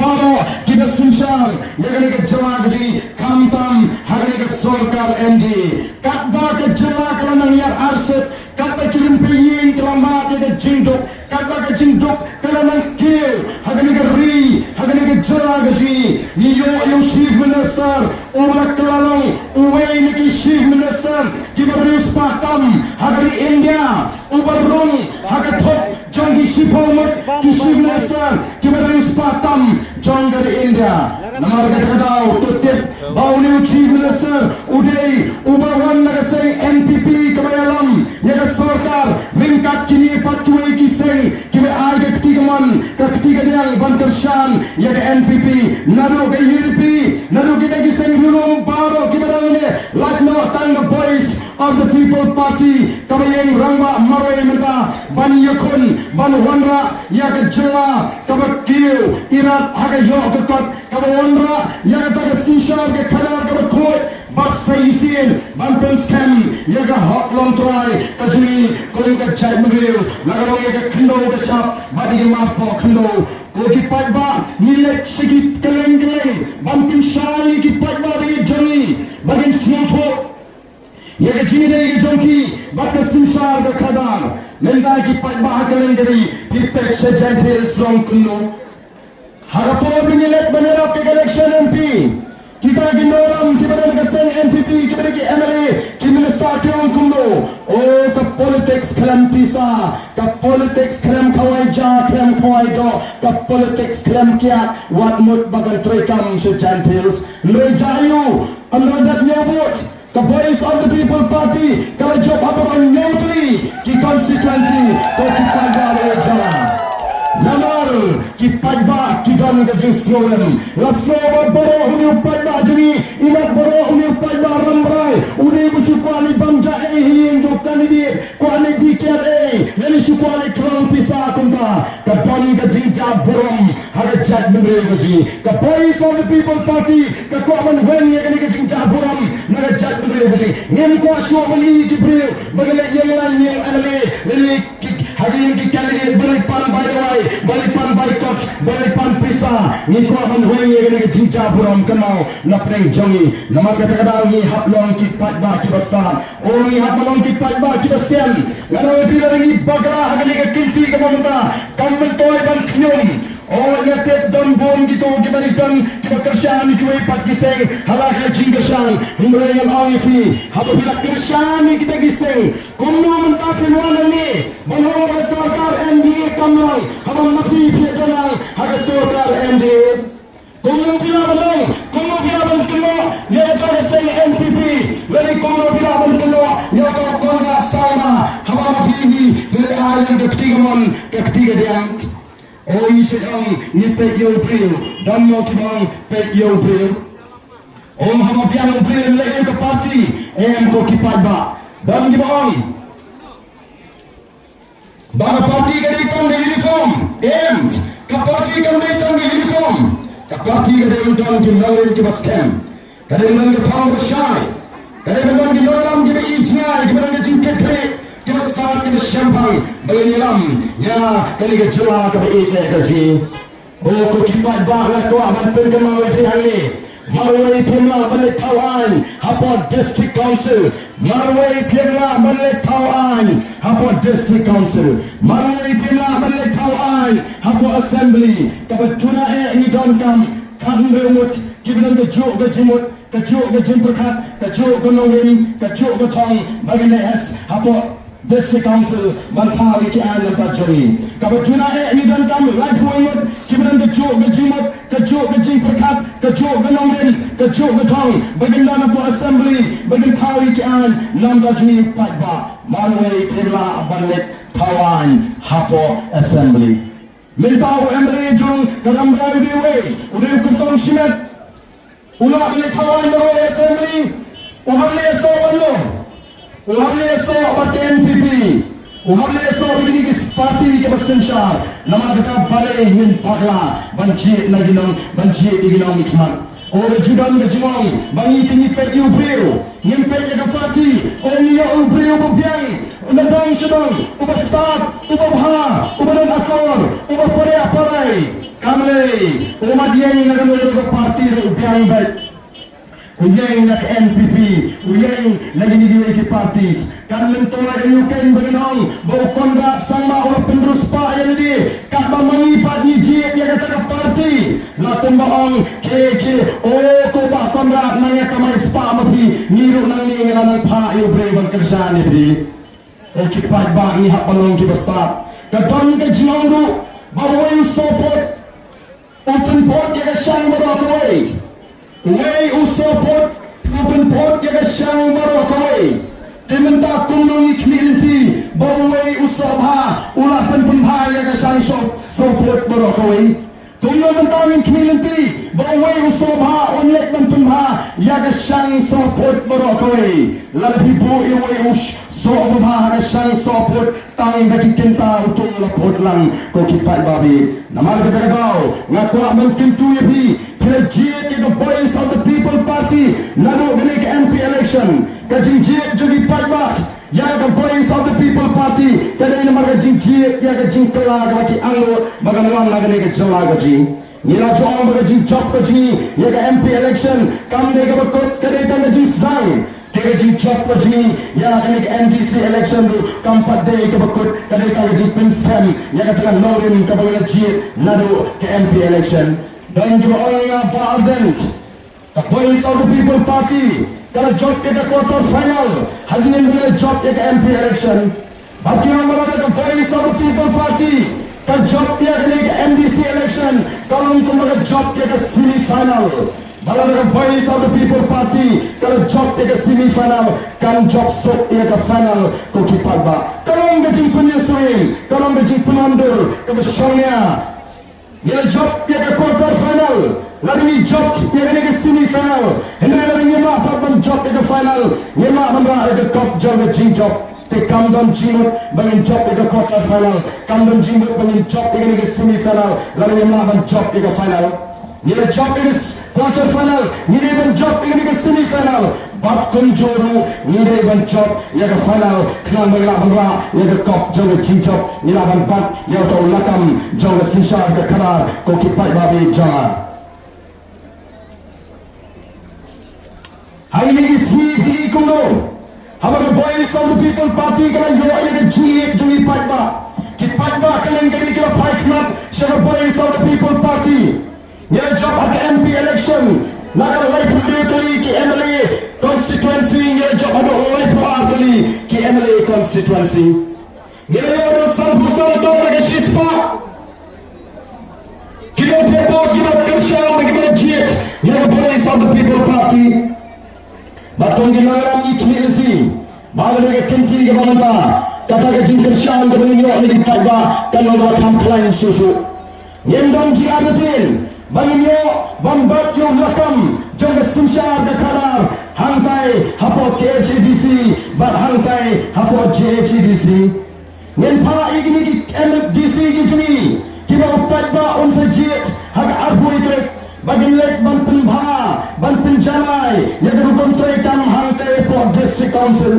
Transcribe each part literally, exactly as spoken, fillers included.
baroh kiba synshar ïa kane ka jylla ka jong ngi, khamtam ha kane ka sorkar N D A. Katba ka jylla ka la nang ïar arsut, katba ki rympei ïing ka la mad ïa ka jingduk, katba ka jingduk ka la nang kiew ha kane ka ri, ha kane ka jylla ka jong ngi, ngi ïoh ïa u Chief Minister uba la kylla long uwei na ki Chief Minister kiba riewspah tam ha ka ri India, uba rung ha ka thup jong ki shiphew ngut ki Chief Minister kiba riewspah tam jong ka ri India. Namar kata ka daw to tip ba une u Chief Minister u dei uba wan na ka seng N P P kaba ïalam ïa ka sorkar ryngkat kine pat kiwei ki seng kiba ai ka kti kamon ka kti kadiang ban kyrshan ïa ka N P P. Naduh ka U D P, naduh kita ki seng riewlum baroh kiba dang ne, lait noh tang ka Voice of the People Party kaba ïeng rangbah marwei mynta ban ïakhun, ban wanrah ïa ka jylla kaba kiew irat ha ka ïoh ka kot, kaba wanrah ïa kata ka synshar ka khadar kaba khuid bad sa shisien ban pynskhem ïa ka hok longtrai ka jong ngi kum ka jaitbynriew, la ka long ïa ka khyndew ka shap bad ïa ka marpoh khyndew. Ko ki paidbah, ngi leit sha ki kylleng kylleng ban pynshai ïa ki paidbah ba ïeit jong ngi ba kin sngewthuh ïa ka jingïadei ka jong ki bad ka synshar ka khadar. Mynta ki paidbah ha kylleng ka ri, phi peit sha Jaintia Hills long kumno. Ha ka por ba ngi leit ban ïarap ïa ka election M P, kita ki nongïalam kiba don ha ka seng N P P, kiba dei ki M L A, ki minister ki ong kumno: O, ka politics khlem pisa, ka politics khlem khawai ja, khlem khawai doh, ka politics khlem kiad, wat mut ba kan treikam sha Jaintia Hills. Hynrei jia aïu, ym don dep ñiew vote. Ka Voice of the People Party ka la jop ha baroh hynñiew tylli ki constituency, ko ki paidbah ba ïeit jong nga. Namar ki paidbah ki don ka jingsngewlem. La sngew ba baroh une u paidbah jong ngi, imat baroh une u paidbah Rambrai, une ba shu kwah leit bam ja ei ha ïing jong u candidate, kwah leit dih kiad ei, lane shu kwah leit khlong pisa kumta. Ka don ka jingjah burom ha ka jaitbynriew ka jong ngi. Ka Voice of the People Party ka kwah ban weng ïa kane ka jingjah burom na ka jaitbynriew ka jong ngi. Ngim kwah shuh ban i ki briew ba ki leit ïeng line ïeng M L A, lane ki, ha ki ïeng ki candidate ba leit pan bai dawai, ba leit pan bai kot, ba leit pan pisa. Ngi kwah ban weng ïa kane ka jingjah burom kynmaw na pdeng jong ngi. Namar kata ka daw ngi hap long ki paidbah kiba stad. O, ngi hap ban long ki paidbah kiba sian. Nga ong ïa phi, lada ngi bakla ha kane ka kynti kaba mynta, kam myntoi ban khñium. O, nga tip don bun kito kiba leit don kiba kyrshan ïa kiwei pat ki seng ha la ka jingkyrshan. Hynrei ngan ong ïa phi, haba phi la kyrshan ïa kita ki seng, kumno mynta phin wan hangne ban ong ka sorkar N D A kam long, haba ma phi phi ïadon lang ha ka sorkar N D A? Kumno phi lah ban long, kumno phi lah ban kynnoh ïa ka seng N P P, lane kumno phi lah ban kynnoh ïa ka Conrad Sangma, haba ma phi hi phi la ai ïa ka kti kamon ka kti kadiang? O, ngi shu ong ngi peit ïa u briew, don mo kiba ong peit ïa u briew? O, haba biang u briew leh ïa ka party, em ko ki paidbah, don kiba ong ba ka party ka dei tang ka uniform. Em, ka party kam dei tang ka uniform. Ka party ka dei ban don ki nongrim kiba skhem. Ka dei ban don ka thong kaba shai. Ka dei ban don ki nongïalam kiba ïeit jngai, kiba don ka jingkitkhlieh, kiba stad, kiba shemphang, ba ngin ïalam ïa kane ka jylla kaba ïeit ka jong ngi. O ko ki paidbah, la kwah ban pynkynmaw ïa phi hangne. Marwei phim lah ban leit thaw aiñ hapoh District Council. Marwei phim lah ban leit thaw aiñ hapoh District Council. Marwei phim lah ban leit thaw aiñ hapoh Assembly. Kaba duna eh ngi donkam khathynriew ngut kiba don kajuh ka jingmut, kajuh ka jingpyrkhat, kajuh ka nongrim, kajuh ka thong ba ngin leit hapoh District Council ban thaw ïa ki aiñ na ka bynta jong ngi. Kaba duna eh ngi donkam laiphew ngut kiba don kajuh ka jingmut, kajuh ka jingpyrkhat, kajuh ka nongrim, kajuh ka thong ba kin don hapoh Assembly ba kin thaw ïa ki aiñ na ka bynta jong ngi paidbah. Marwei phim lah ban leit thaw aiñ hapoh Assembly. Mynta u M L A jong ka Rambrai u dei uwei, u dei u Kyrtong Shimet. U lah ban leit thaw aiñ marwei Assembly. U hap leit soh bad no? U hap leit soh bad N P P. U hap leit soh bad kine ki party kiba synshar. Namar kata balei ngin bakla ban jied na ki nong, ban jied ïa ki nongmihkhmat? O, ka ju don ka jingong ba ngi te ngi peit ïa u briew, ngim peit ïa ka party. O, ngi ïoh u briew ba biang, u na dong sha dong, uba stad, uba bha, uba don akor, uba pare parai. Kam lei, u Mat Ïeng na kano kano ka party ruh u biang beit. U ïeng na ka N P P, u ïeng na kine kiwei ki party. Kan myntoi aïu keiñ ba ngin ong ba u Conrad Sangma u la pynriewspah ïa lade, katba ma ngi pat ngi jied ïa kata ka party. La kumba ong K K, o ko Bah Conrad, nang ïa kamai spah ma phi, ngi ruh nangne ngi la nang phah ïa u briew ban kyrshan ïa phi. Ko ki paidbah, ngi hap ban long kiba stad. Ka don ka jingong ruh ba uwei u sohput u pynput ïa ka shang baroh kawei. Uwei u sohput u pynput ïa ka shang baroh kawei. Te mynta kumno ngi khmih lynti ba uwei u sohbha u lah pynpynbha ïa ka shang soh, sohput baroh kawei? Kumno mynta ngin khmih lynti ba uwei u sohbha un leit ban pynbha ïa ka shang sohput baroh kawei? Lada phi buh ïa uwei u sh-, sohbha ha ka shang sohput, tang da ki kynta uto u la put lang, ko ki paidbah. Namar kata ka daw nga kwah ban kyntu ïa phi, phi la jied ïa ka Voice of the People Party naduh kane ka M P election. Ka jingjied jong ki paidbah ïa ka Voice of the People Party ka dei namar ka jingjied ïa ka jingkylla kaba ki angnud ba kan wan na kane ka jylla ka jong ngi. Ngi la ju ong ba ka jingjop ka jong ngi ïa ka M P election kam dei kaba kut, ka dei tang ka jingsdang. Te ka jingjop ka jong ngi ïa kane ka M D C election ruh kam pat dei kaba kut, ka dei tang ka jingpynskhem ïa kata ka nongrim kaba ngi la jied naduh ka M P election. Don kiba ong ïa Bah Ardent, ka Voice of the People Party ka la jop ïa ka quarter final hadien ba la jop ïa ka M P election. Bad ki ong ba lada ka Voice of the People Party ka jop ïa kane ka M D C election, ka long kumba ka jop ïa ka semi final. Ba lada ka Voice of the People Party ka la jop ïa ka semi final, kan jop suk ïa ka final, ko ki paidbah. Ka long ka jingpynïasyriem, ka long ka jingpynwandur kaba shongnia. Ngi la jop ïa ka quarter final, lada ngi jop ïa kane ka semi final, hynrei lada ngim lah pat ban jop ïa ka final, ngim lah ban rah ïa ka kop jong ka jingjop. Te kam don jingmut ba ngin jop ïa ka quarter final, kam don jingmut ba ngin jop ïa kane ka semi final lada ngim lah ban jop ïa ka final. Ngi la jop ïa ka s-, quarter final, ngi dei ban jop ïa kane ka semi final. Bad kumjuh ruh ngi dei ban jop ïa ka final khnang ba ngi lah ban rah ïa ka kop jong ka jingjop, ngi lah ban bat ïa uta u lakam jong ka synshar ka khadar, ko ki paidbah ba ïeit jong nga. Ha kine ki sngi phi i kumno haba ka Voice of the People Party ka la ïoh ïa ka jingïeit jong ki paidbah. Ki paidbah kylleng ka dei ki la phai khmat sha ka Voice of the People Party. Ngi la jop ha ka M P election na ka laiphew hynriew tylli ki M L A constituency, ngi la jop haduh laiphew ar tylli ki M L A constituency. Ngi la ïoh haduh sanphew san tylli na ka shispah ki nongthied vote kiba kyrshan bad kiba jied ïa ka Voice of the People Party. Bad kum ki nongïalam ngi khmih lynti ba ka dei ka kynti kaba mynta kata ka jingkyrshan kaba ngin ïoh na ki paidbah kan long kaba kham khlaiñ shuh shuh. Ngim don jingïarap ba ngin ïoh ban bat ïa u lakam jong ka synshar ka khadar hangtai hapoh K H A D C bad hangtai hapoh J H A D C. Ngin phah ïa kine ki M D C ki jong ngi kiba u paidbah un sa jied ha ka arphew tarik ba kin leit ban pynbha ban pynjanai ïa ka rukom treikam hangtai hapoh District Council.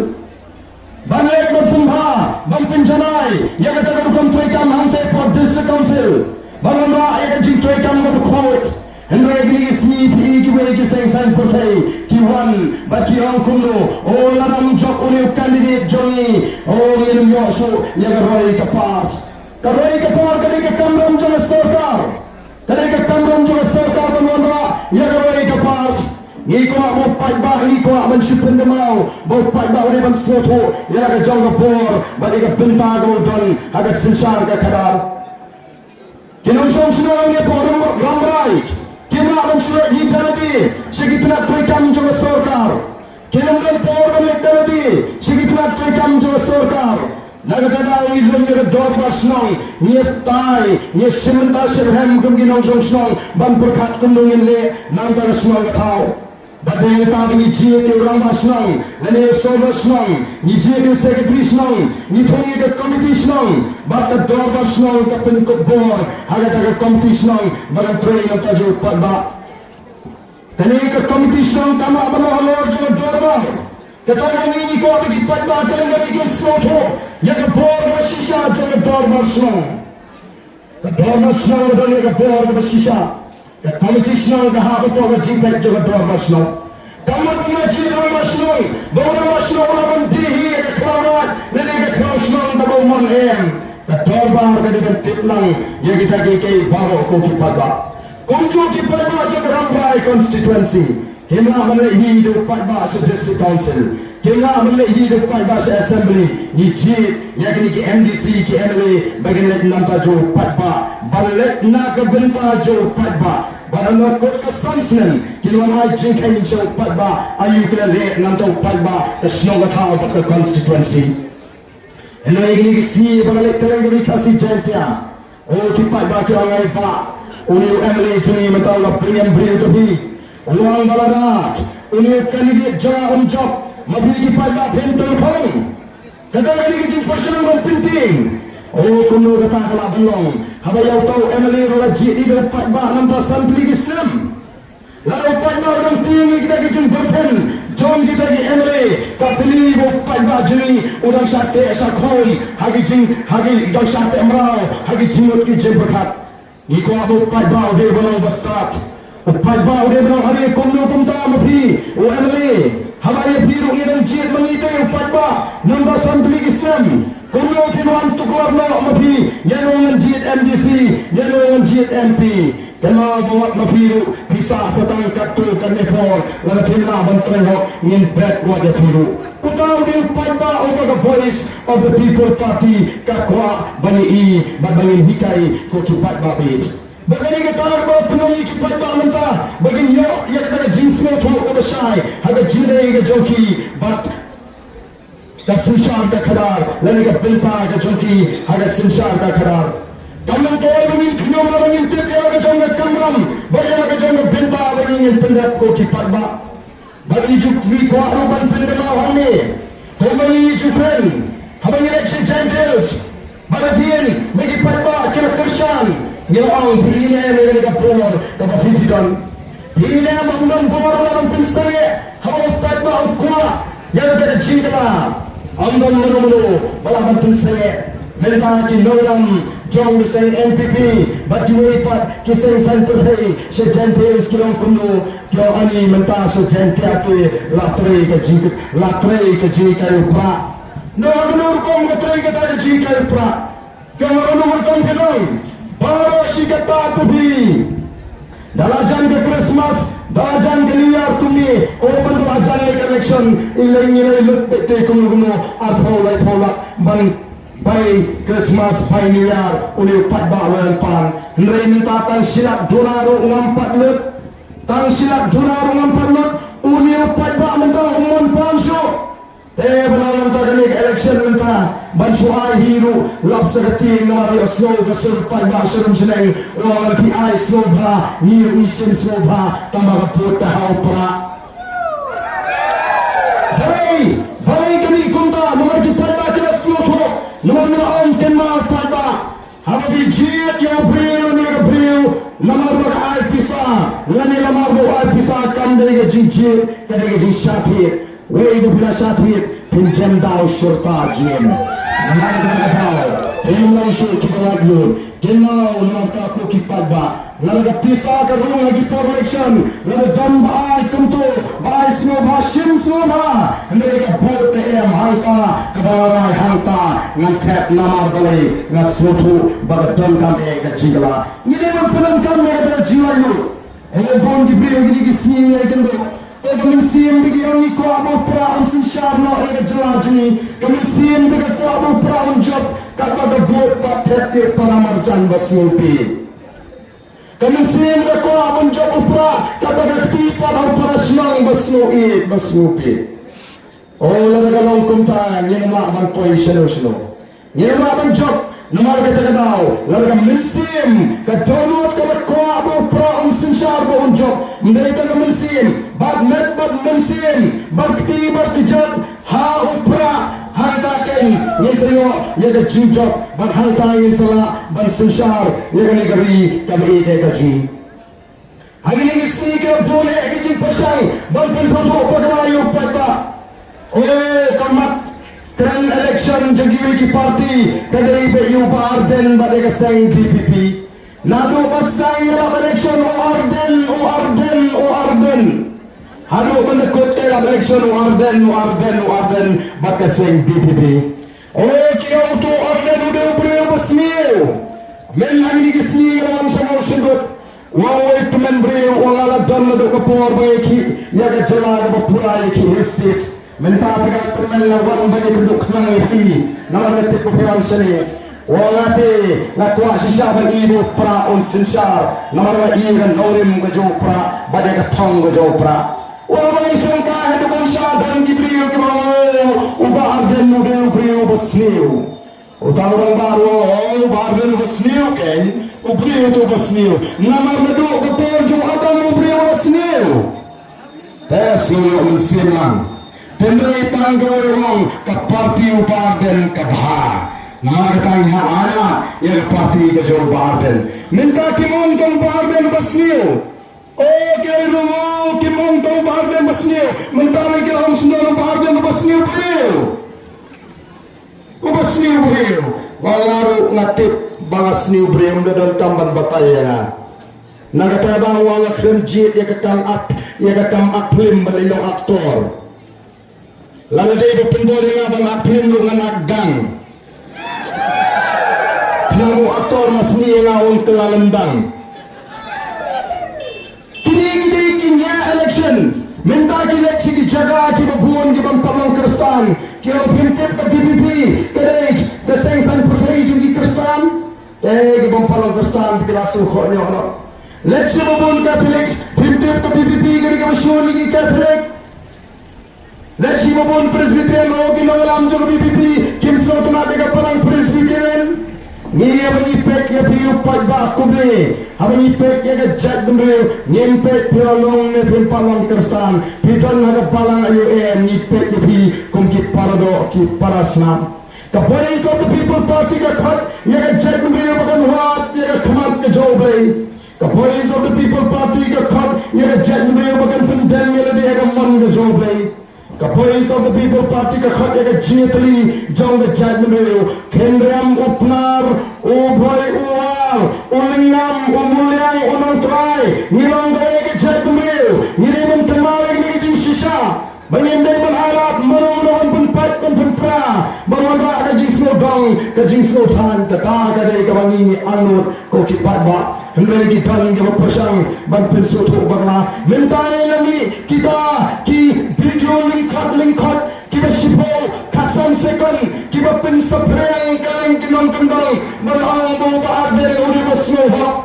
Ban leit ban pynbha ban pynjanai ïa kata ka rukom treikam hangtai hapoh District Council. Ban wanrah ïa ka jingtreikam kaba khuid. Hynrei kine ki sngi phi i kiwei ki seng saiñ pyrthei ki wan bad ki ong kumno, o lada ym jop une u candidate jong ngi, o ngin ym ïoh shuh ïa ka roi ka par. Ka roi ka par ka dei ka kamram jong ka sorkar. Ka dei ka kamram jong ka sorkar ban wanrah ïa ka roi ka par. Ngi kwah ba u paidbah, ngi kwah ban shu pynkynmaw ba u paidbah u dei ban sngewthuh ïa la ka jong ka bor bad ïa ka bynta kaba u don ha ka synshar ka khadar. Ki nongshong shnong ne pdeng Rambrai kim lah ban shu leit hi da lade sha ki tnat treikam jong ka sorkar. Kim don por ban leit da lade sha ki tnat treikam jong ka sorkar. Na kata ka daw ngi lum ïa ka dorbar shnong, ngi ïa tai, ngi ïa shim bynta shim rhem kum ki nongshong shnong ban pyrkhat kumno ngin leh na kata ka shnong ka thaw. Bad dei nangta ba ngi jied ïa u rangbah shnong lane u sordar shnong, ngi jied ïa u secretary shnong, ngi thung ïa ka komiti shnong, bad ka dorbar shnong ka pynkup bor ha kata ka komiti shnong ba kan trei na ka bynta jong u paidbah. Kane ka komiti shnong kam lah ban long halor jong ka dorbar. Kata ka ngi ngi kwah ba ki paidbah ka lyngngoh kin sngewthuh ïa ka bor kaba shisha jong ka dorbar shnong. Ka dorbar shnong ka don ïa ka bor kaba shisha. Ka komiti shnong ka hap ïa ka jingpeit jong ka dorbar shnong. Ka mut ba ngi la jied rangbah shnong, ba u rangbah shnong u lah ban die hi ïa ka khlaw raid lane ka khlaw shnong kaba u mon em. Ka dorbar ka dei ban tip lang ïa kita kiei kiei baroh ko ki paidbah. Kumjuh ki paidbah jong ka Rambrai constituency. Kim lah ban leit hi da u paidbah sha District Council. Kim lah ban leit hi da u paidbah sha Assembly. Ngi jied ïa kine ki M D C, ki M L A ba kin leit na bynta jong u paidbah, ban leit na ka bynta jong u paidbah. Bad ha kut ka san snem kin wan ai jingkheiñ sha u paidbah, aïu ki la leh na bynta u paidbah, ka shnong ka thaw bad ka constituency. Hynrei kine ki sngi ba nga leit kylleng ka Ri Khasi Jaiñtia, o ki paidbah ki ong, ai bah, une u M L A jong ngi mynta u la pynïam briew, to phi, u ong ba la rat, une u candidate jong nga um jop, ma phi ki paidbah phin tyrkhong. Kata ka dei ka jingpyrshang ban pyntieng. O kumno kata ka lah ban long haba ïa uta u M L A ruh la jied ïa u paidbah na bynta san tylli ki snem. Lada u paidbah u dang tieng ïa kita ki jingbyrthen jong kita ki M L A, ka thylli ba u paidbah jong ngi u dang shah teh shah khoi ha ki jing, ha ki, dang shah teh mraw ha ki jingmut ki jingpyrkhat. Ngi kwah ba u paidbah u dei ban long ba stad. U paidbah u dei ban long, haduh kumno kumta ma phi u M L A, haba ïa phi ruh ngi dang jied ma ngi te u paidbah na bynta san tylli ki snem. Kumno phin wan tuklar noh ma phi, ïa no ngan jied M D C, ïa no ngan jied M P. Kynmaw ba wat ma phi ruh phi sah sa tang katto katne por, lada phin lah ban trei hok ngin bret wat ïa phi ruh. Uta u dei u paidbah uba ka Voice of the People Party ka kwah ban ïohi bad ba ngin hikai ko ki paidbah beit. Bad kane kata kaba pynlong ïa ki paidbah mynta ba kin ïoh ïa kata ka jingsngewthuh kaba shai ha ka jingdei ka jong ki bad ka synshar ka khadar, lane ka bynta ka jong ki ha ka synshar ka khadar. Kam myntoi ba ngin khñium, ba ngin tip ïa la ka jong ka kamram bad ïa la ka jong ka bynta ba ngin, ngin pyndep ko ki paidbah. Bad ngi ju, ngi kwah ruh ban pynkynmaw hangne, kumba ngi ju kren haba ngi leit sha Jaintia Hills. Bad hadien ba ki paidbah ki la kyrshan, ngi la ong, phi ïohi ne em ïa kane ka bor kaba phi phi don? Phi ïohi ne em ba ym don bor ba lah ban pynsangeh haba u paidbah u kwah ïa kata ka jingkylla? Ym don mano mano ba lah ban pynsangeh. Mynta ki nongïalam jong ka seng N P P bad kiwei pat ki seng saiñ pyrthei sha Jaintia Hills ki long kumno? Ki ong, ani mynta sha Jaintia te la trei ka jing, la trei ka jinghikai u prah. Noh, ha kano rukom ka trei kata ka jinghikai u prah? Ka rukom ka long, baroh shi katta, to phi, da la jan ka Christmas, da la jan ka New Year kumne, o ban da la jan leh ka election, i lei ngi lei lut beit te kumno kumno, arphew laiphew lak ban bai Christmas, bai New Year, une u paidbah u la ïeng pan. Hynrei mynta tang shi lak dollar ruh ngam pat lut. Tang shi lak dollar ruh ngam pat lut. Une u paidbah mynta um mon pan shuh. Te ba la mynta kane ka election mynta ban shu ai hi ruh lap sa ka tieng, namar ïohsngew ka sur paidbah sharum shaneng, u ong lada phi ai sngewbha, ngi ruh ngi shim sngewbha, tang ba ka vote ka ha u prah. Balei, balei ka mih kumta? Namar ki paidbah ki la sngewthuh, namar ngi la ong, kynmaw paidbah, haba phi jied ïa u briew ne ka briew namar ba ka ai pisa lane namar ba u ai pisa, kam dei ka jingjied, ka dei ka jingshah thied. Wei ba phi la shah thied, phin jem daw shirta jingim. Namar kata ka daw, phin long shuh kiba laitluid. Kynmaw namar kata ko ki paidbah, lada ka pisa ka rung ha ki por election, lada dang ba ai kumto, ba ai sngewbha, shim sngewbha, hynrei ka vote ka em hangta, kaba la rai hangta, ngan thep namar balei, nga sngewthuh ba ka donkam eh ka jingkylla. Ngi dei ban pyndonkam eh ka jinglaitluid. Eh, bun ki briew kine ki sngi ngi ïakynduh. Eh, ka mynsiem ba ki ong, ngi kwah ba u prah un synshar noh ïa ka jylla jong ngi. Ka mynsiem te ka kwah ba u prah un jop katba ka vote pat thep ïa u paramarjan ba sngewbha. Ka mynsiem ka kwah ban jop u prah katba ka kti pat ha u parashnong ba sngewbha, ba sngewbha. O, lada ka long kumta, ngim lah ban poi shano shano. Ngim lah ban jop, namar kata ka daw, lada ka mynsiem ka dohnud ka la kwah ba u prah un synshar ba un jop, ym dei tang ka mynsiem, bad met bad mynsiem, bad kti bad kjat ha u prah, hangta keiñ ngin sa ïoh ïa ka jingjop, bad hangta ngin sa lah ban synshar ïa kane ka ri kaba ïeit ka jong ngi. Ha kine ki sngi ki la bun eh ki jingpyrshang ban pynsngewthuh bakla ïa u paidbah. O, ka mat, Tang election jong kiwei ki party ka dei beit ïa u Bah Ardent bad ïa ka seng VPP. Naduh ba sdang ïalap election, u Ardent, u Ardent, u Ardent. Haduh ban da kut ka ïalap election, u Ardent, u Ardent, u Ardent bad ka seng VPP. O, ki ong uto u Ardent u dei u briew ba sniew. Mynta kine ki sngi nga la wan sha Mawshynrut. Wan wei tymmen briew, wan la don naduh ka por ba ngi khih ïa ka jylla kaba pura ïa ki Hill State. Mynta te ka tymmen la wan ban ïa kynduh khnang ïa phi. Namar nga tip ba phi wan shane. Wan nga te nga kwah shisha ban ïohi ba u Prah un synshar. Namar nga ïohi ïa ka nongrim ka jong u Prah bad ïa ka thong ka jong u Prah. Wan ba ngi shongkai haduh ban shah don ki briew kiba ong, u Bah Ardent u dei u briew ba sniew. Uta u rangbah ruh u ong, u Bah Ardent uba sniew kein, u briew uto uba sniew. Namar naduh ka por jong u Adam u briew uba sniew. Te sniew ïoh mynsiem lang. Tynrai tang kawei u ong ka party u Bah Ardent ka bha. Namar kata ngi hap ailad ïa ka party ka jong u Bah Ardent. Mynta kim ong tang u Bah Ardent uba sniew. O, ki ong ruh mo, kim ong tang u Bah Ardent ba sniew. Mynta lei ki la ong sniew u Bah Ardent uba sniew briew. Uba sniew briew. Nga la ruh nga tip ba nga sniew briew, ym da donkam ban batai ïa nga. Na kata ba nga, nga khlem jied ïa ka kam ak, ïa ka kam ak film ban ïalong aktor. Lada dei ba pynbor ïa nga ban ak film ruh ngan ak gang. Khnang ba u aktor ma sngi ïa nga un kylla lyndang. Kine ki dei ki nia election. Mynta ki leit sha ki jaka kiba bun kiba ym pat long Khristan. Ki ong phim tip ka VPP ka dei ka seng saiñ pyrthei jong ki Khristan. Eh, kiba ym pat long Khristan te ki la sngewkhoh noh noh. Leit sha ba bun Katholik, phim tip ka VPP ka dei kaba shun ïa ki Katholik. Leit sha ba bun Presbyterian, o ki nongïalam jong ka VPP kim sngewtynnat ïa ka balang Presbyterian. Ngi haba ngi peit ïa phi u paidbah khublei, haba ngi peit ïa ka jaitbynriew, ngim peit phi la long ne phim pat long Khristan. Phi don ha ka balang aïu em, ngi peit ïa phi kum ki paradoh ki parasnam. Ka Voice of the People Party ka khot ïa ka jaitbynriew ba kan wad ïa ka khmat ka jong U Blei. Ka Voice of the People Party ka khot ïa ka jaitbynriew ba kan pyndem ïa lade ha ka mon ka jong U Blei. Ka Voice of the People Party ka khot ïa ka jingïatylli jong ka jaitbynriew. Khynriam, u Pnar, u Bhoi, u War, u Lyngngam, u Muliang, u Nongtrai, ngi long kawei ka jaitbynriew. Ngi dei ban kynmaw ïa kane ka jingshisha. Ba ngim dei ban ailad mano mano ban pynpait ban pynpra, ban wanrah ka jingsngewdong ka jingsngewthan. Kata ka dei kaba ngi ngi angnud ko ki paidbah. Hynrei ki don kiba pyrshang ban pynsngewthuh bakla. Mynta ngi la mih kita ki video lyngkot lyngkot kiba shiphew khatsan sekon kiba pynsaphriang ka lyngkot ki nongkyndong ban ong ba u Bah Ardent u dei uba sngewhok.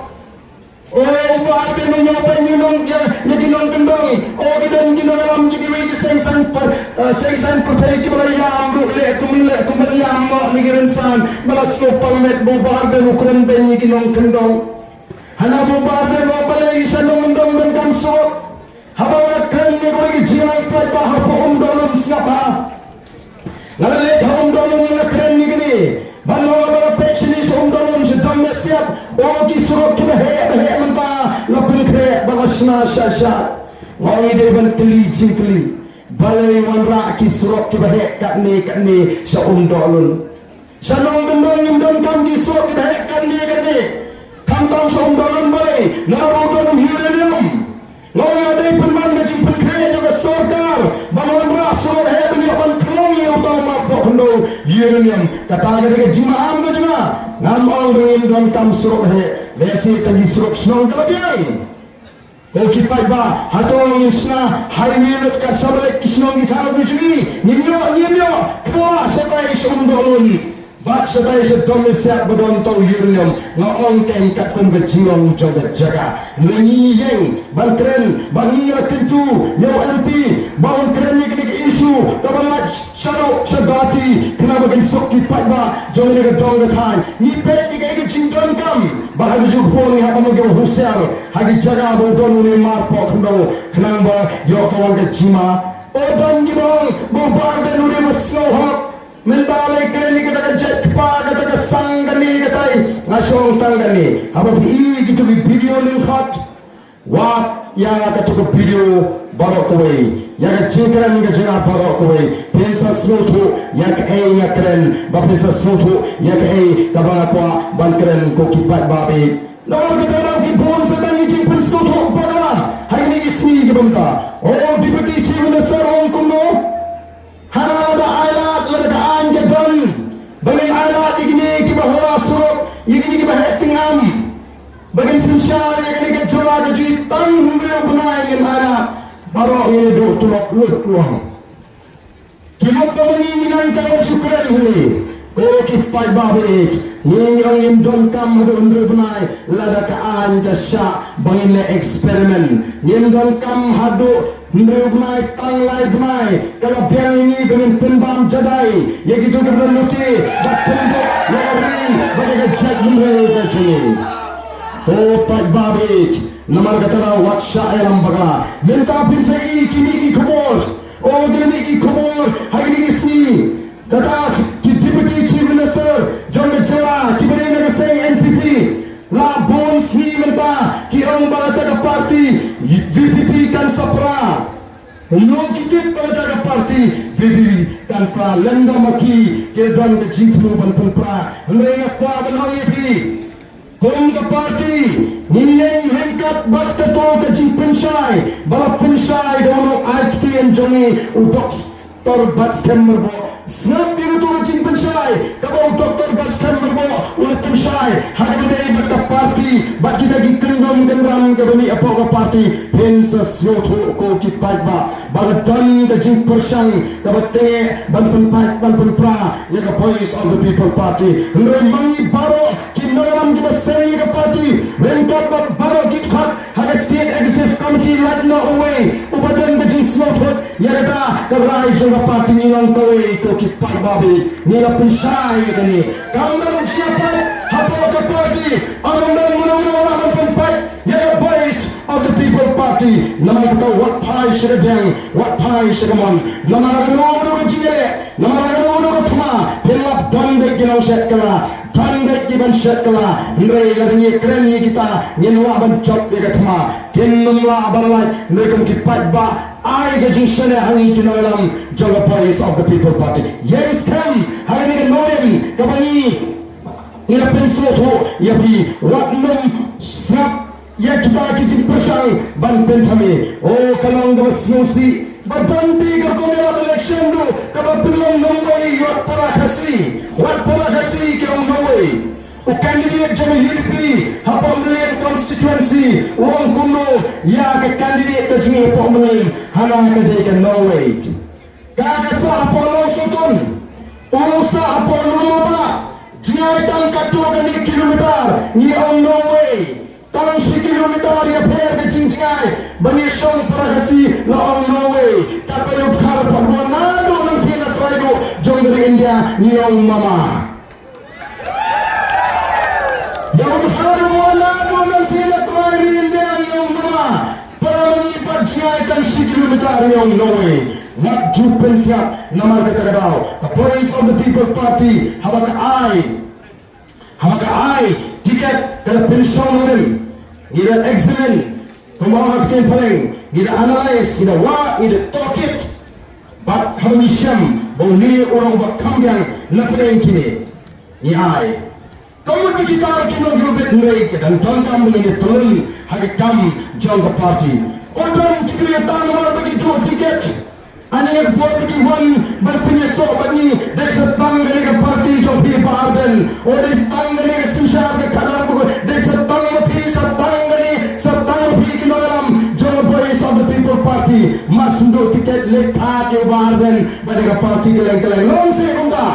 O, u Bah Ardent u ñiew beiñ ïa ki nong, ïa, ïa ki nongkyndong. O, ki don ki nongïalam jong kiwei ki seng saiñ pyr, eh, seng saiñ pyrthei kiba la ïam ruh leh kum leh kum ban ïam noh na ki rynsan. Ba la sngewpang met ba u Bah Ardent u kren beiñ ïa ki nongkyndong. Hana ba u Bah Ardent u ong balei sha nongkyndong donkam surok. Haba nga kren ïa kawei ka jingïalang paidbah hapoh Umdohlun, sngap bha. Nga la leit ha Umdohlun, nga la kren ïa kane. Ban ong ba la peit shane sha Umdohlun, sha Dong Mesiat, o ki surok kiba heh ba heh mynta la pynkhreh bad la shna shah shah. Nga ong ngi dei ban kylli jingkylli, balei wanrah ki surok kiba heh katne katne sha Umdohlun? Sha nongkyndong ngim donkam ki surok kiba heh katne katne. Khamtam sha Umdohlun balei? Namar ba u don u uranium. Nga ong ïa dei pynban ka jingpynkhreh jong ka sorkar ban wanrah surok heh ban ïoh ban khlong ïa uta u marpoh khyndew uranium. Kata ka dei ka jingmaham ka jong nga. Ngam ong ba ngim donkam surok heh. Lehse tang ki surok shnong ka la biang. Ko ki paidbah, hato ngin shna highway lut kat sha ba leit ki shnong ki thaw ki jong ngi? Ngim ïoh, ngim ïoh. Kwah shatai sha Umdohlun. Bad shatai sha Dong Mesiat ba don uta u uranium, nga ong kein katkum ka jinglong jong ka jaka. Ngi ngi ïeng ban kren, ba ngi la kyntu ïa u MP ba un kren ïa kane ka issue kaba lait shaduh sha Guwahati, khnang ba kin suk ki paidbah jong kane ka dong ka thaiñ. Ngi peit ïa kaei ka jingdonkam, bad ha kajuh ka por ngi hap ban long kiba husiar ha ki jaka ba u don une u marpoh khyndew, khnang ba ïoh ka wan ka jingma. O, don kiba ong ba u Bah Ardent u dei uba sngewhok. Mynta lei kren ïa kata ka jait kpa, kata ka sang kane katai. Nga shu ong tang kane. Haba phi i kito ki video lyngkot, wad ïa kato ka video Baroh kawei, ïa ka jingkren ka jong nga baroh kawei, phin sa sngewthuh ïa kaei nga kren, ba phin sa sngewthuh ïa kaei kaba nga kwah ban kren ko ki paidbah. Namar kata ka daw ki bun sa tang ki jingpynsngewthuh bakla ha kine ki sngi kiba mynta. O Deputy Chief Minister, ong kumno? Hana lada ailad, lada ka aiñ ka don ba ngin ailad ïa kine kiba heh surok, ïa kine kiba heh tyngam, ba ngin synshar ïa kane ka jylla ka jong ngi tang hynriew bnai ngin ailad, baroh ngin ïa duh tulop lut ruh. Ki mut ba ma ngi ngi nang kawei shu kren hangne. Ko ki paidbah ba ïeit, ngi ngi ong ngim donkam haduh hynriew bnai lada ka aiñ ka shah ba ngin leh experiment. Ngim donkam haduh hynriew bnai tang lai bnai, ka la biang ïa ngi ba ngin pynbam jadai ïa kito kiba don lute, bad pynduh ïa ka ri bad ïa ka jaitbynriew ka jong ngi. Ko paidbah ba ïeit, namar kata daw wat shah ïalam bakla. Mynta phin sa ïohi ki mih ki khubor. O, ki mih ki khubor ha kine ki sngi. Kata ki Deputy Chief Minister jong ka jylla kiba dei na ka seng N P P, la bun sngi mynta ki ong ba kata ka party V P P kan sa pra. Kumno ki tip ba kata ka party V P P kan pra? Lymda ma ki ki don ka jingthmu ban pynpra. Hynrei nga kwah ban ong ïa phi, kum ka party, ngi ïeng ryngkat bad kato ka jingpynshai ba la pynshai da u nongaiktien jong ngi, u Doktor Batskhem Myrboh. Sngap ïa kato ka jingpynshai kaba u Doktor Batskhem Myrboh u la pynshai ha kaba ïadei bad ka party bad kita ki kyndon kynram kiba mih hapoh ka party. Phin sa sngewthuh ko ki paidbah ba ka don ka jingpyrshang kaba teng ban pynpait ban pynpra ïa ka Voice of the People Party. Hynrei ma ngi baroh ki nongïalam kiba seng ïa ka party, ryngkat bad baroh ki dkhot ha ka State Executive Committee, lait noh uwei uba don ka jingsngewthuh ïa kata ka rai jong ka party. Ngi long kawei ko ki paidbah, ngi la pynshai ïa kane. Kam don jingïapait hapoh ka party, ym don mano mano ba lah ban pynpait ïa ka Voice of the People Party. Namar kata wat phai sha ka diang, wat phai sha ka mon. Namar kano kano ka jingïaleh, namar kano kano ka thma, phin lap don beit ki nongshet kylla, don beit ki ban shet kylla. Hynrei lada ngi kren ïa kita, ngin lah ban jop ïa ka thma. Kin nym lah ban lait, hynrei kum ki paidbah, ai ka jingshaniah ha ngi ki nongïalam jong ka Voice of the People Party. Ïeng skhem ha kane ka nongrim kaba ngi, ngi la pynsngewthuh ïa phi. Wat nym sngap ïa kita ki jingpyrshang ban pynthame. O, ka long kaba sngewsih ba don te ka rukom ïalap election ruh kaba pynlong nongwei, wat para Khasi, wat para Khasi ki ong nongwei. U candidate jong ka U D P hapoh Mylliem constituency u ong kumno ïa ka candidate ka jong ngi hapoh Mylliem, hana ka dei ka nongwei. Ka ka sah hapoh Lawsutun, u sah hapoh Lum u Bah, jngai tang katto katne kilometer, ngi ong nongwei. Tang shi kilometer ïapher ka jingjngai ban ïashong para Khasi, la ong nongwei. Katba ïa u Dkhar pat u wan naduh nangtei na trai duh jong ka ri India, ngi ong mama. Ïa u Dkhar u wan naduh nangtei na trai ri India, ngi ong mama. Para ngi pat jngai tang shi kilometer, ngi ong nongwei. Wat ju pynsngap, namar kata ka daw ka Voice of the People Party haba ka ai, haba ka ai tiket ka la pynshong nongrim. Ngi da examine, kumba ong ha ka ktien phareng, ngi da analyse, ngi da wad, ngi da tohkit. Bad haba ngi shem ba une u long uba kham biang na pdeng kine, ngi ai. Ka mut ba kita ruh kim long kiba bit, hynrei ka dang donkam ba ngin ïa pynlong ha ka kam jong ka party. Ko don kiba ïa tang namar ba ki duh tiket. Ani ïa ka bor ba ki wan ban pynïasoh bad ngi, dei sa tang kane ka party jong phi Bah Ardent. O, dei sa tang kane ka synshar ka khadar ba, dei sa tang ma phi, sa tang kane, sa tang ma phi ki nongïalam jong ka Voice of the People Party. Mar shu duh tiket leit thad ïa u Bah Ardent bad ïa ka party kylleng kylleng. Long seh kumta.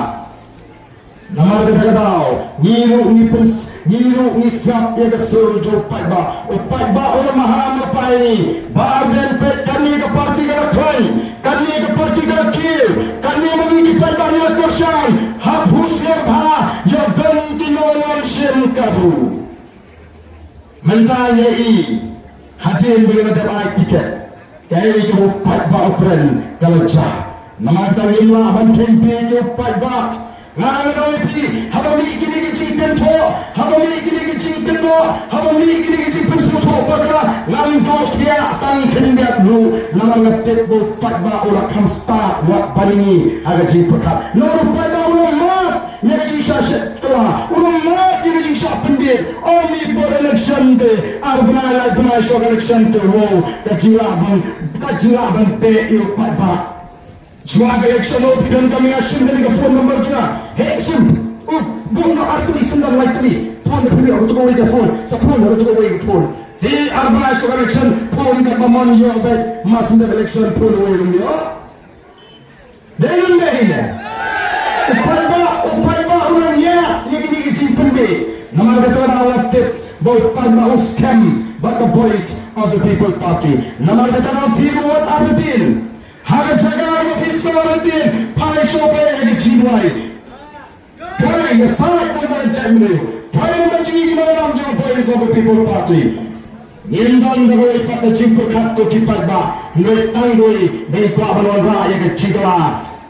Namar kata ka daw ngi ruh ngi pyns-, ngi ruh ngi sngap ïa ka sur jong u paidbah. U paidbah u la maham lypa ïa ngi. Bah Ardent, peit kane ka party ka la khlaiñ, kane ka party ka la kiew, kane ma ngi ki paidbah ngi la kyrshan. Hap husiar bha, ïoh don ki nongwan shim kabu. Mynta ïa i, hadien ba ngi la dep ai tiket, kaei kaba u paidbah u kren ka la jia. Namar kata ngim lah ban kheiñ bieit ïa u paidbah. Nga, nga ong ïa phi, haba mih kine ki jingkynthoh, haba mih kine ki jingkynnoh, haba mih kine ki jingpynsngewthuh bakla, ngam duh ïa tang khyndiat ruh, namar nga tip ba u paidbah u la kham stad wat ban ïa ngi ha ka jingpyrkhat. Namar u paidbah u la mad ïa ka jingshah shet kylla, u la mad ïa ka jingshah pynbeit. Ym i por election te, ar bnai lai bnai shuwa ka election te, wow, ka jinglah ban, ka jinglah ban teh ïa u paidbah. Shuwa ka election, u phi don ka, me nga shim kane ka phone number jong nga. Heh, shim. U buh noh ar tylli, shim da lai tylli. Phone da phi, ruh to kawei ka phone. Sa phone, ruh to kawei ka phone. Te ar bnai shuwa ka election, phone katba mon ïoh beit, ma shim da ka election, phone wei ruh ïoh. Dei ne ym dei ne? U paidbah, u paidbah u nang ïa, ïa kine ki jingpynbeit. Namar kata nga la tip ba u paidbah u skhem bad ka Voice of the People Party. Namar kata nga phi ruh wat artatien. Ha ka jaka kaba phi sngew artatien, phai sha u Blei ha ka jingduwai. Duwai ïa sait namar ka jaitbynriew. Duwai namar jong ngi ki nongïalam jong ka Voice of the People Party. Ngim don da kawei pat ka jingpyrkhat ko ki paidbah. Hynrei tang kawei ba ngi kwah ban wanrah ïa ka jingkylla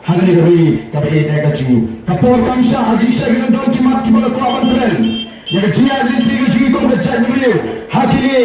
ha kane ka ri kaba ïeit ka jong ngi. Ka por kam shah, ha jingshisha ki don ki mat kiba la kwah ban kren ïa ka jingïaid lynti ka jong ngi kum ka jaitbynriew. Ha kine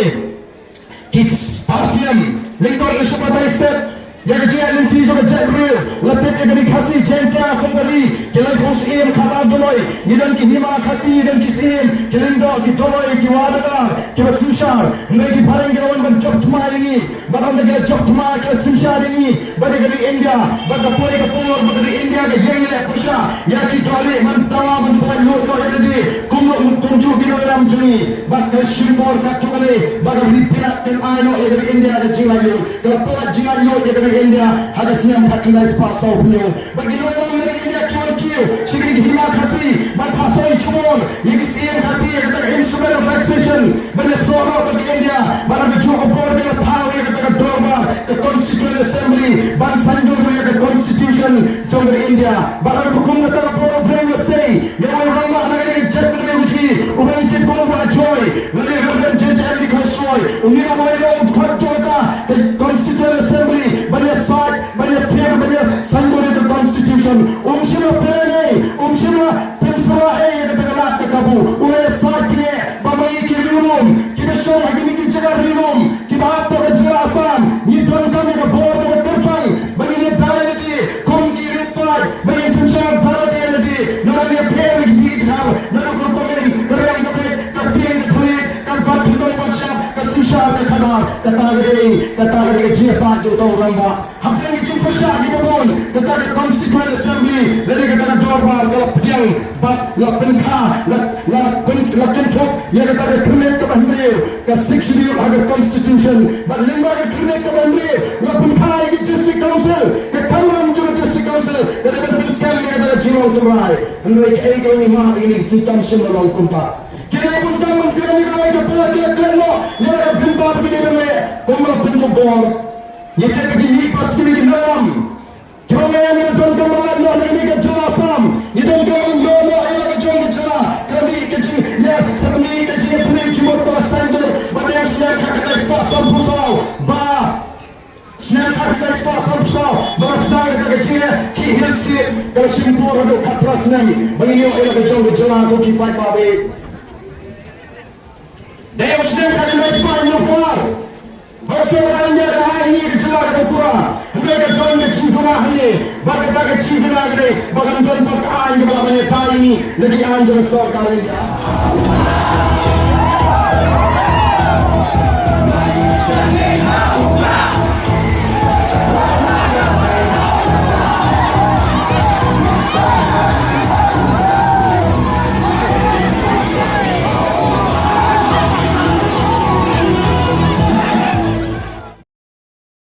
ki spah snem lyngkot lashai batai stet, ïa ka jingïaid lynti jong ka jaitbynriew. La tip ïa ka ri Khasi Jaiñtia kum ka ri ki la ïoh syiem khadar doloi. Ngi don ki hima Khasi, ngi don ki syiem, ki lyngdoh, ki doloi, ki wahadar, kiba synshar. Hynrei ki phareng ki la wan ban jop thma ïa ngi. Bad ynda ki la jop thma, ki la synshar ïa ngi, bad ïa ka ri India, bad ka poi ka por ba ka ri India ka ïeng leh pyrshah ïa ki dohlieh ban dawa ban pynlait lut noh ïa lade, kumno kumjuh ki nongïalam jong ngi. Bad ka shim por katto katne ba ka ri Brit kan ai noh ïa ka ri India ka jinglaitluid. Ka la pynlait jinglaitluid ïa ka ri India ha ka snem khatkhyndai spah sawphew. Bad ki nongïalam na ka ri India ki wan kiew sha kine ki hima Khasi ban phah soi jubor ïa ki syiem Khasi ïa kata ka instrument of accession ban ïasoh noh bad ka India. Bad ha kajuh ka por ki la thaw ïa kata ka dorbar ka Constituent Assembly ban saiñdur ïa ka Constitution jong ka India. Bad ha kaba kum kata ka por U Blei u la sei ïa uwei u rangbah na kane ka jaitbynriew ka jong ngi uba ngi tip kum u Bah Joy, lane Reverend J J M Viceroy, une u ïaroh u dkhot jong kata ka Constituent Assembly ban ïasaid, ban ïathir, ban ïasaiñdur ïa ka Constitution. Um shym la pynlehnoh, um shym la pynsyrah ei ïa kata ka lad ka kabu. U la ïasaid kine ba ma ngi ki riewlum kiba shong ha kine ki jaka riewlum kiba hap ha ka jylla Assam, ngi donkam ïa ka bor kaba kyrpang ba ngin ïadei lade kum ki riewpaid, ba ngin synshar bha lade ïa lade. Namar ïa pher ïa ki dkhar naduh ka rukom im, ka riang ka beit, ka ktien ka thylliej, ka bat khyndew bat shyiap, ka synshar ka khadar. Kata ka dei, kata ka dei ka jingïasaid jong uta u rangbah. Hapdeng ki jingpyrshah kiba bun, kata ka Constituent Assembly lane kata ka dorbar ka la pdiang bad la pynkha, la, la pyn, la kynthup ïa kata ka khyrnit kaba hynriew ka Sixth Schedule ha ka Constitution. Bad lyngba ka khyrnit kaba hynriew la pynkha ïa ki District Council, ka kamram jong ka District Council ka dei ban pynskhem ïa kata ka jinglong tynrai. Hynrei kaei kaba ngi mad ïa kine ki sngi kam shym la long kumta. Ki dei ban kren ïa kawei ka por, ki la kren noh ïa ka bynta ba ki dei ban leh kum la pynkup bor. Ngi tip ba ki mih ba sngi ki nongïalam kiba ngi, ngi donkam ban lait noh na kane ka jylla Assam. Ngi donkam ban ïoh noh ïa la ka jong ka jylla. Ka mih ka jing, ïa ka mih ka jingïapyni jingmut ba la saiñdur bad ïa u snem khatkhyndai spah sanphew saw ba, snem khatkhyndai spah sanphew saw ba la sdang kata ka jingïakhih Hill State, ka la shim por haduh khatphra snem ba ngin ïoh ïa la ka jong ka jylla ko ki paidbah. Dei u snem khatkhyndai spah hynñiewphew ar ba ka sorkar India ka ai ha ngi ka jylla kaba pura. Hynrei ka don ka jingduna hangne, bad kata ka jingduna ka dei ba kan don pat ka aiñ kaba lah ban ïada ïa ngi na ki aiñ jong ka sorkar India.